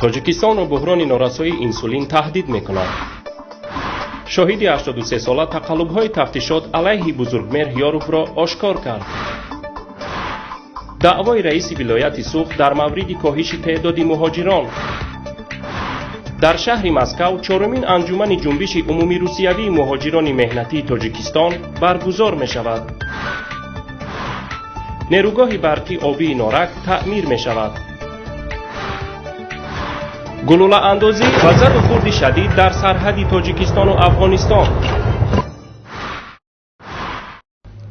Тоҷикистонро буҳрони норасоии инсулин таҳдид мекунад. Шоҳиди 83-сола тақаллубҳои тафтишот алайҳи Бузургмеҳр Ёровро ошкор кард. Даъвои раиси вилояти Суғд дар мавриди коҳиши теъдоди муҳоҷирон. Дар шаҳри Москав чорумин анҷумани ҷунбиши умумирусиявии муҳоҷирони меҳнатии Тоҷикистон баргузор мешавад. Нерӯгоҳи барқи обии Норак таъмир мешавад. Гулӯлаандозӣ ва заду хурди шадид дар сарҳади Тоҷикистону Афғонистон.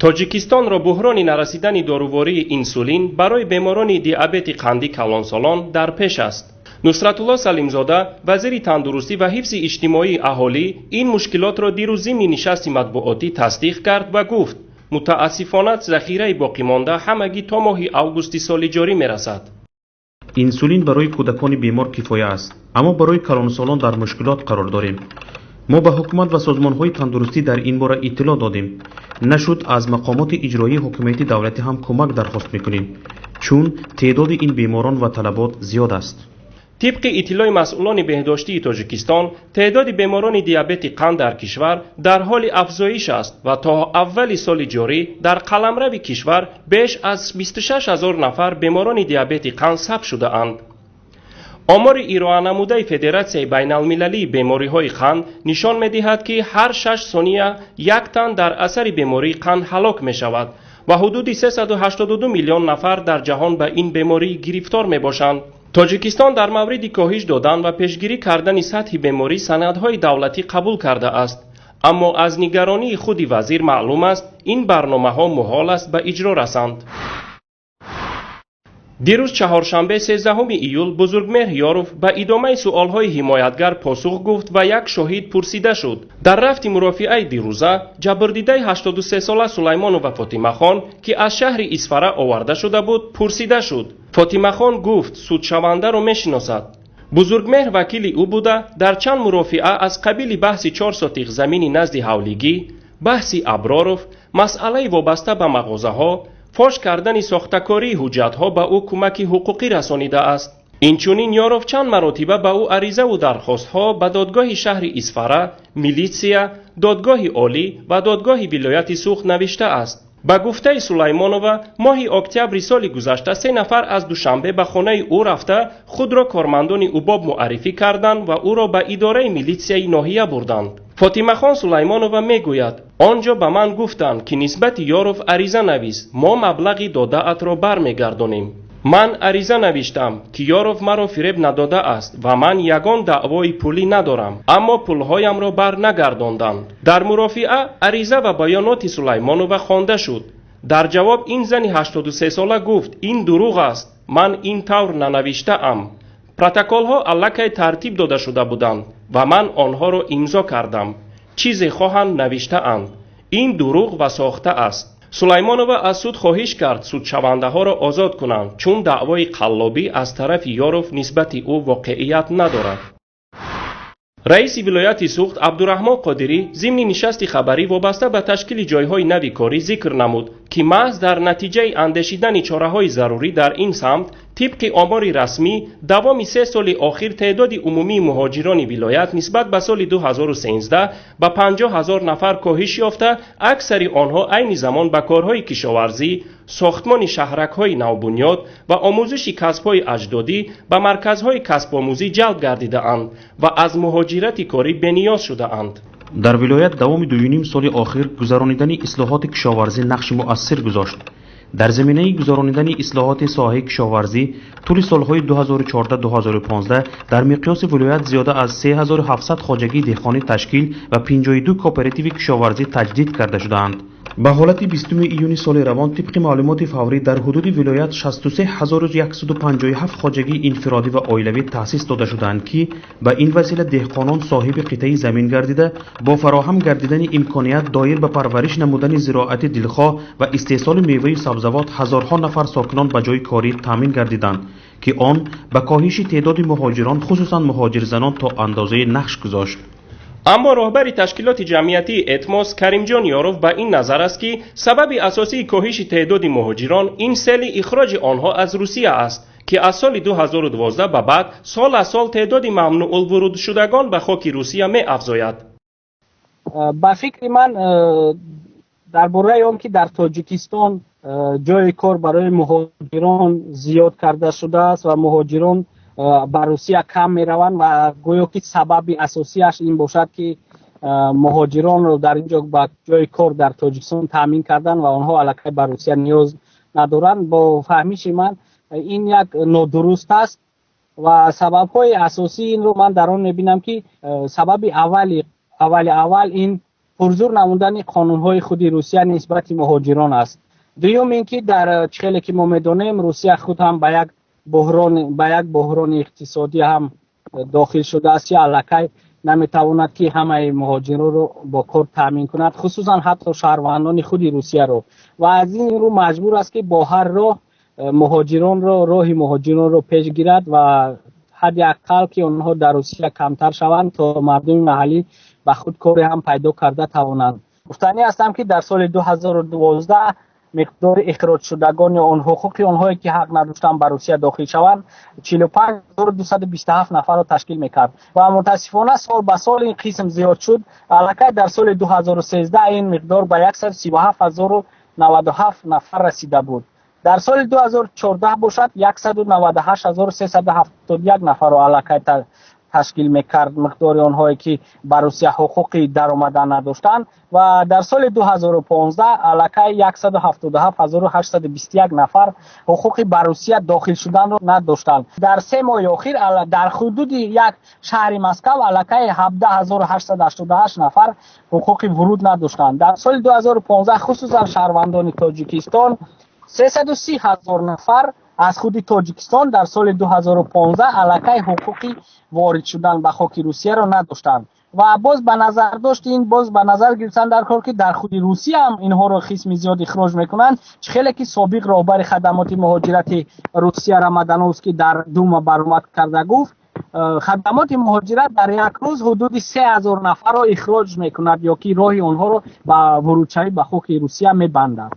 Тоҷикистонро буҳрони нарасидани дорувории инсулин барои беморони диабети қандӣ калонсолон дар пеш аст. Нусратулло Салимзода, вазири тандурустӣ ва ҳифзи иҷтимоии аҳолӣ, ин мушкилотро дирӯз зимни нишасти матбуотӣ тасдиқ кард ва гуфт: мутаассифона, захираи боқимонда ҳамагӣ то моҳи августи соли ҷорӣ мерасад. Инсулин барои кӯдакони бемор кифоя аст, аммо барои калонсолон дар мушкилот қарор дорем. Мо ба ҳукумат ва созмонҳои тандурустӣ дар ин бора иттилоъ додем. Нашуд, аз мақомоти иҷроии ҳокимияти давлатӣ ҳам кӯмак дархост мекунем, чун теъдоди ин беморон ва талабот зиёд аст. Тибқи иттилои масъулони беҳдоштии Тоҷикистон, теъдоди беморони диабети қанд дар кишвар дар ҳоли афзоиш аст ва то аввали соли ҷорӣ дар қаламрави кишвар беш аз 26 ҳазор нафар беморони диабети қанд сабт шудаанд. Омори ироанамудаи Федератсияи байналмилалии бемориҳои қанд нишон медиҳад, ки ҳар 6 сония як тан дар асари бемории қанд ҳалок мешавад ва ҳудуди 382 миллион нафар дар ҷаҳон ба ин беморӣ гирифтор мебошанд. Тоҷикистон дар мавриди коҳиш додан ва пешгирӣ кардани сатҳи беморӣ санадҳои давлатӣ қабул кардааст, аммо аз нигаронии худи вазир маълум аст, ин барномаҳо муҳол аст ба иҷро расанд. Дирӯз, чаҳоршанбе, 13 июл, Бузургмеҳр Ёров ба идомаи суолҳои ҳимоятгар посух гуфт ва як шоҳид пурсида шуд. Дар рафти мурофиаи дирӯза ҷабрдидаи 83-сола Сулаймонова Фотимахон, ки аз шаҳри Исфара оварда шуда буд, пурсида шуд. Фотимахон гуфт, судшавандаро мешиносад. Бузургмеҳр вакили ӯ буда, дар чанд мурофиа аз қабили баҳси 4 сотих замини назди ҳавлигӣ, баҳси Аброров, масъалаи вобаста ба мағозаҳо, фош кардани сохтакории ҳуҷҷатҳо ба ӯ кӯмаки ҳуқуқӣ расонидааст. Инчунин Ёров чанд маротиба ба ӯ аризаву дархостҳо ба додгоҳи шаҳри Исфара, милитсия, додгоҳи олӣ ва додгоҳи вилояти Суғд навиштааст. Ба гуфтаи Сулаймонова, моҳи октябри соли гузашта се нафар аз Душанбе ба хонаи ӯ рафта, худро кормандони УБОП муаррифӣ карданд ва ӯро ба идораи милитсияи ноҳия бурданд. Фотимахон Сулаймонова мегӯяд: он ҷо ба ман гуфтанд, ки нисбати Ёров ариза навис, мо маблағи додаатро бармегардонем. Ман ариза навиштам, ки Ёров маро фиреб надодааст ва ман ягон даъвои пулӣ надорам, аммо пулҳоямро бар нагардонданд. Дар мурофиа ариза ва баёноти Сулаймонова хонда шуд. Дар ҷавоб ин зани 83-сола гуфт: ин дурӯғ аст, ман ин тавр нанавиштаам, протоколҳо аллакай тартиб дода шуда буданд ва ман онҳоро имзо кардам, чизе хоҳанд навиштаанд, ин дурӯғ ва сохта аст. Сулаймонова аз суд хоҳиш кард, судшавандаҳоро озод кунанд, чун даъвои қаллобӣ аз тарафи Ёров нисбати ӯ воқеият надорад. Раиси вилояти Суғд Абдураҳмон Қодирӣ зимни нишасти хабарӣ вобаста ба ташкили ҷойҳои нави корӣ зикр намуд, ки маҳз дар натиҷаи андешидани чораҳои зарурӣ дар ин самт, тибқи омори расмӣ, давоми 3 соли охир теъдоди умумии муҳоҷирони вилоят нисбат ба соли 2013 ба 50 ҳазор нафар коҳиш ёфта, аксари онҳо айни замон ба корҳои кишоварзӣ, сохтмони шаҳракҳои навбунёд ва омӯзиши касбҳои аҷдодӣ ба марказҳои касбомӯзӣ ҷалб гардидаанд ва аз муҳоҷирати корӣ бениёз шудаанд. Дар вилоят давоми 2,5 соли охир гузаронидани ислоҳоти кишоварзӣ нақши муассир гузошт. Дар заминаи гузаронидани ислоҳоти соҳаи кишоварзӣ тӯли солҳои 2014-2015 дар миқёси вилоят зиёда аз 3700 хоҷагии деҳқонӣ ташкил ва 52 кооперативи кишоварзӣ таҷдид карда шудаанд. Ба ҳолати 20 июни соли равон, тибқи маълумоти фаврӣ, дар ҳудуди вилоят 63 157 хоҷагии инфиродӣ ва оилавӣ таъсис дода шудаанд, ки ба ин васила деҳқонон соҳиби қитъаи замин гардида, бо фароҳам гардидани имконият доир ба парвариш намудани зироати дилхоҳ ва истеҳсоли меваю сабзавот ҳазорҳо нафар сокинон ба ҷойи корӣ таъмин гардиданд, ки он ба коҳиши теъдоди муҳоҷирон, хусусан муҳоҷирзанон, то андозае нақш гузошт. Аммо роҳбари ташкилоти ҷамъиятии Этмос Каримҷон Ёров ба ин назар аст, ки сабаби асосии коҳиши теъдоди муҳоҷирон ин сели ихроҷи онҳо аз Русия аст, ки ки аз соли 2012 ба баъд сол аз сол теъдоди мамнӯъулвурудшудагон ба хоки Русия меафзояд. Ба фикри ман, дар бораи он ки дар Тоҷикистон ҷои кор барои муҳоҷирон зиёд карда шудааст ва муҳоҷирон ба Русия кам мераванд ва гӯё ки сабаби асосиаш ин бошад, ки муҳоҷиронро дар ин ҷо ба ҷои кор дар Тоҷикистон таъмин кардан ва онҳо аллакай ба Русия ниёз надоранд, бо фаҳмиши ман ин як нодуруст аст ва сабабҳои асосии инро ман дар он мебинам, ки сабаби аввал ин пурзур намудани қонунҳои худи Русия нисбати муҳоҷирон аст. Дуюм ин ки дар чӣ хеле ки мо медонем, Русия худ ҳам ба як буҳрони иқтисодӣ ҳам дохил шудааст, ки аллакай наметавонад, ки ҳамаи муҳоҷиронро бо кор таъмин кунад, хусусан ҳатто шаҳрвандони худи Русияро, ва аз ин рӯ маҷбур аст, ки бо ҳар роҳ муҳоҷиронро роҳи муҳоҷиронро пеш гирад ва ҳадди аққал ки онҳо дар Русия камтар шаванд, то мардуми маҳаллӣ ба худ коре ҳам пайдо карда тавонанд. Гуфтанӣ ҳастам, ки дар соли 2012 миқдори ихроҷшудагон ё он ҳуқуқи онҳое ки ҳақ надоштанд ба Русия дохил шаванд, 45 227 нафарро ташкил мекард ва мутаассифона сол ба сол ин қисм зиёд шуд. Аллакай дар соли 2013 ин миқдор ба 137 097 нафар расида буд. Дар соли 2014 бошад, 198 371 нафарро аллакай ташкил мекард миқдори онҳое ки ба Русия ҳуқуқи даромадан надоштанд, ва дар соли 2015 аллакай 177 821 нафар ҳуқуқи ба Русия дохил шуданро надоштанд. Дар 3 моҳи охир дар ҳудуди як шаҳри Москав аллакай 17 888 нафар ҳуқуқи вуруд надоштанд. Дар соли 2015 хусусан шаҳрвандони Тоҷикистон, 330 ҳазор нафар аз худи Тоҷикистон дар соли 2015 аллакай ҳуқуқи ворид шудан ба хоки Русияро надоштанд. Ва боз ба назар дошт ин боз ба назар гирифтан дар кор, ки дар худи Русия ҳам инҳоро қисми зиёд ихроҷ мекунанд. Чӣ хеле ки собиқ роҳбари хадамоти муҳоҷирати Русия Рамадановский дар Дума баромад карда гуфт, хадамоти муҳоҷират дар як рӯз ҳудуди 3000 нафарро ихроҷ мекунад ё ки роҳи онҳоро ба вурудшавӣ ба хоки Русия мебандад.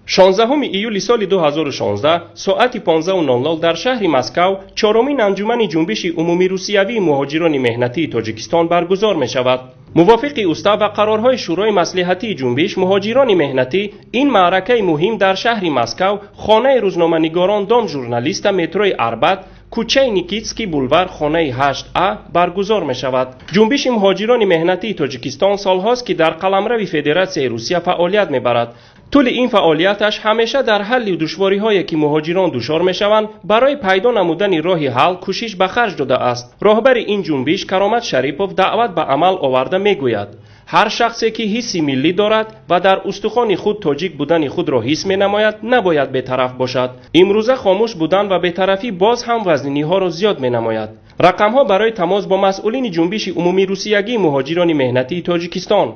16 июли соли 2016 соати 15:00 дар шаҳри Москав чорумин анҷумани ҷунбиши умумирусиявии муҳоҷирони меҳнатии Тоҷикистон баргузор мешавад. Мувофиқи устав ва қарорҳои Шӯрои маслиҳатии ҷунбиш муҳоҷирони меҳнатӣ, ин маъракаи муҳим дар шаҳри Москав, хонаи рӯзноманигорон, Дом журналиста, метрои Арбат, кӯчаи Никитский булвар, хонаи 8А баргузор мешавад. Ҷунбиши муҳоҷирони меҳнатии Тоҷикистон солҳост, ки дар қаламрави Федератсияи Русия фаъолият мебарад. Тӯли ин фаъолияташ ҳамеша дар ҳалли душвориҳое, ки муҳоҷирон дучор мешаванд, барои пайдо намудани роҳи ҳал кӯшиш ба харҷ додааст. Роҳбари ин ҷунбиш Каромат Шарипов даъват ба амал оварда мегӯяд: ҳар шахсе, ки ҳисси миллӣ дорад ва дар устухони худ тоҷик будани худро ҳис менамояд, набояд бетараф бошад. Имрӯза хомӯш будан ва бетарафӣ боз ҳам вазниниҳоро зиёд менамояд. Рақамҳо барои тамос бо масъулини ҷунбиши умумирусиягии муҳоҷирони меҳнатии Тоҷикистон: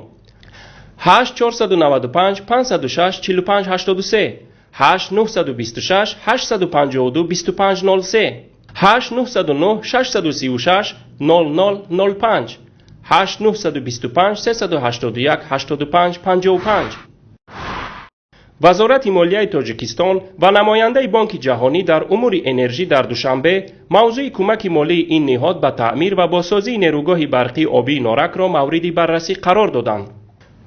8 495 506 45 83, 8 926 852 25 03, 8 909 636 00 05, 8 925 381 85 55. Вазорати молияи Тоҷикистон ва намояндаи Бонки Ҷаҳонӣ дар умури энержӣ дар Душанбе мавзӯи кӯмаки молии ин ниҳод ба таъмир ва бозсозии нерӯгоҳи барқии обии Норакро мавриди баррасӣ қарор доданд.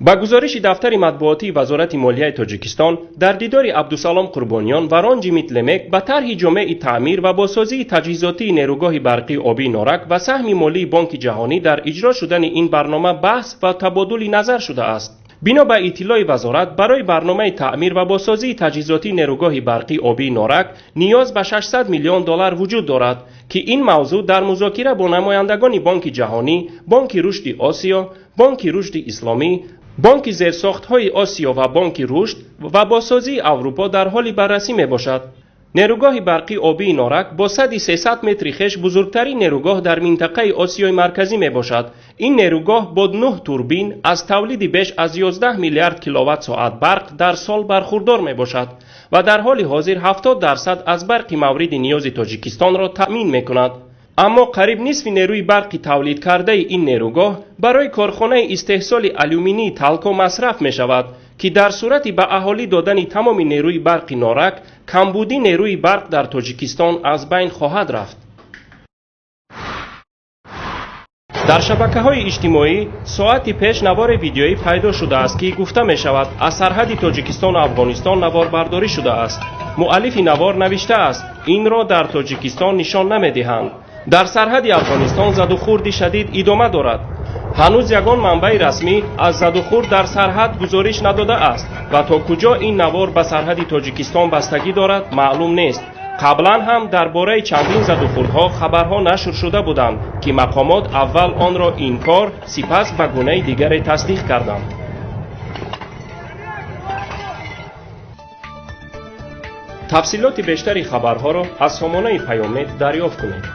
Ба гузориши дафтари матбуотии Вазорати молияи Тоҷикистон, дар дидори Абдусалом Қурбониён ва Ронҷи Митлемек ба тарҳи ҷомеи таъмир ва бозсозии таҷҳизотии нерӯгоҳи барқии обии Норак ва саҳми молии Бонки Ҷаҳонӣ дар иҷро шудани ин барнома баҳс ва табодули назар шудааст. Бино ба иттилои вазорат, барои барномаи таъмир ва бозсозии таҷҳизотии нерӯгоҳи барқии обии Норак ниёз ба 600 миллион доллар вуҷуд дорад, ки ин мавзӯъ дар музокира бо намояндагони Бонки Ҷаҳонӣ, Бонки Рушди Осиё, Бонки Рушди Исломӣ, Бонки Зерсохтҳои Осиё ва Бонки Рушд ва бозсозии Аврупо дар ҳоли баррасӣ мебошад. Нерӯгоҳи барқии обии Норак бо садди 300 метри хеш бузургтарин нерӯгоҳ дар минтақаи Осиёи Марказӣ мебошад. Ин нерӯгоҳ бо нӯҳ турбин аз тавлиди беш аз 11 миллиард киловатт соат барқ дар сол бархурдор мебошад ва дар ҳоли ҳозир 70% аз барқи мавриди ниёзи Тоҷикистонро таъмин мекунад. Аммо қариб нисфи нерӯи барқи тавлидкардаи ин нерӯгоҳ барои корхонаи истеҳсоли алюминии Талко масраф мешавад, ки дар сурати ба аҳолӣ додани тамоми нерӯи барқи Норак, камбудӣ нерӯи барқ дар Тоҷикистон аз байн хоҳад рафт. Дар шабакаҳои иҷтимоӣ соати пеш навори видеоӣ пайдо шудааст, ки гуфта мешавад аз сарҳади Тоҷикистону Афғонистон наворбардорӣ шудааст. Муаллифи навор навиштааст, инро дар Тоҷикистон нишон намедиҳанд. Дар сарҳади Афғонистон задухӯрди шадид идома дорад. Ҳанӯз ягон манбаи расмӣ аз задухӯрд дар сарҳад гузориш надодааст ва то куҷо ин навор ба сарҳади Тоҷикистон бастагӣ дорад, маълум нест. Қаблан ҳам дар бораи чандин задухӯрдҳо хабарҳо нашр шуда буданд, ки мақомот аввал онро инкор, сипас ба гунаи дигаре тасдиқ карданд. Тафсилоти бештари хабарҳоро аз сомонаи Паёмед дарёфт кунед.